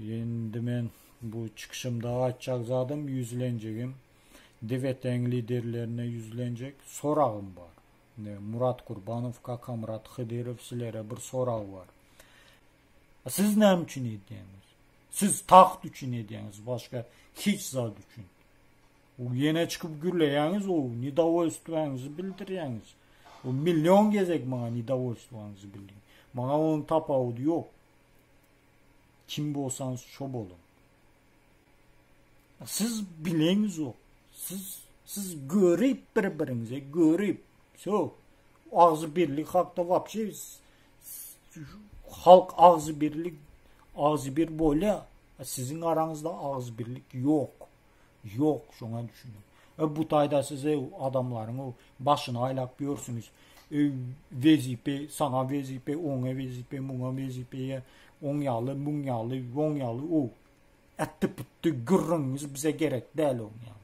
Indi men bu çykyşymda aýtjak zadym ýüzlenjegim DWT-iň liderlerine ýüzlenjek soragym bar. Murat Gurbanow, Kakamyrat Hydyrow sizlere bir sorag bar. Siz näme üçin edýäňiz? Siz tagt üçin edýäňiz, başga hiç zat üçin. O ýene çykyp gürleýäňiz, o nedowolstwaňyzy bildirýäňiz. O million gezek maňa nedowolstwaňyzy bildiň. Maňa onuň tapawudy ýok. Kim bolsaňyz şo boluň. Siz bileňizok. Siz siz görüp bir-biriňize görüp. Şo agzy birlik hakda wapşe halk agzy birlik agzy bir bolýa. Siziň araňyzda agzy birlik ýok. Ýok, şoňa düşüniň. E, bu taýda siz ew adamlaryň o başyny aýlap ýörsüňiz. E, wezipe, saňa wezipe, oňa wezipe, muňa wezipe, ýa oň ýaly, muň ýaly, oň ýaly, o ätdi-pütdi gürrüňiňiz bize gerek däl oň ýaly.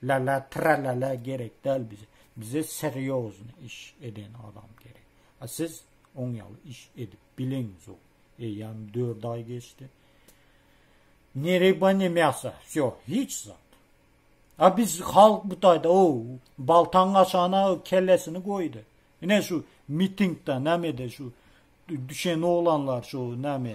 Lala, tralala gerek däl bize. Bize serýozny iş eden adam gerek. A siz oň ýaly iş edip bileňzok. Eýýäm dört aý geçdi. Ne ryba ne myasa. Vsyo, hiç zat. A biz halk bu taýda o baltaň aşagyna kellesini goýdy. Ine şu mitingde nämede şu düşen oglanlar şu näme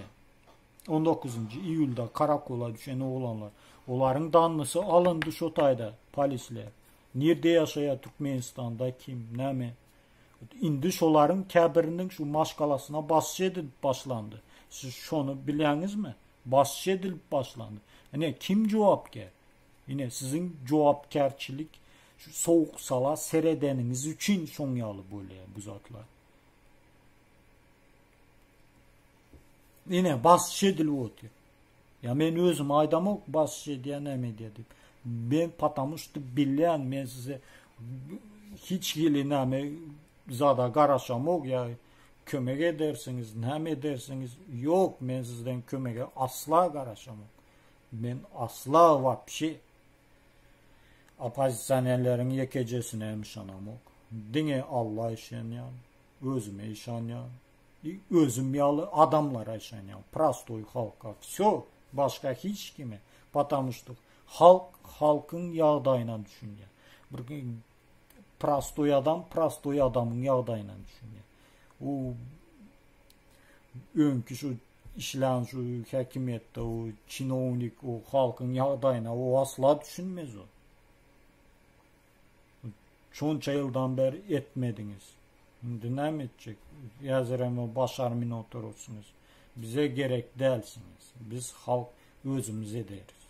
19-njy iýulda karakola düşen oglanlar. Olaryň dannysy alyndy şu taýda polisler. Nirde ýaşaýar Türkmenistanda kim näme. Indi şolaryň käbiriniň şu maşgalasyna basyş edilip başlandy. Siz şony bilýäňizmi? Basyş edilip başlandy. Ine kim jogapkär? Ine siziň jogapkärçilik şu sowuk sala seredeniňiz üçin şoň ýaly bolýar bu zatlar. Ine basyş edilip otyr. Ya men özüm aýdamok basyş edýär näme edýär diýip. Men потому что bilýän men size hiç hili näme zada garaşamok ýa kömek edersiňiz näme edersiňiz ýok men sizden kömege asla garaşamok. Men asla wapşe oppozisionerleriň ýekejesine hem yşanamok. Diňe Alla yşanýan, özüme yşanýan. Özüm ýaly adamlara yşanýan, prostoý halka. Vsyo, başga hiç kime. Потому что halk halkyň ýagdaýyna düşünýär. Bir prostoý adam prostoý adamyň ýagdaýyna düşünýär. O öňki şu işlän şu häkimiýetde o çinownik o halkyň ýagdaýyna o asla düşünmez o. Şonça ýyldan bäri etmediňiz. Indi näme etjek? Häzirem o başarmyn oturursyňyz. Bize gerek dälsiňiz. Biz halk özümiz ederis.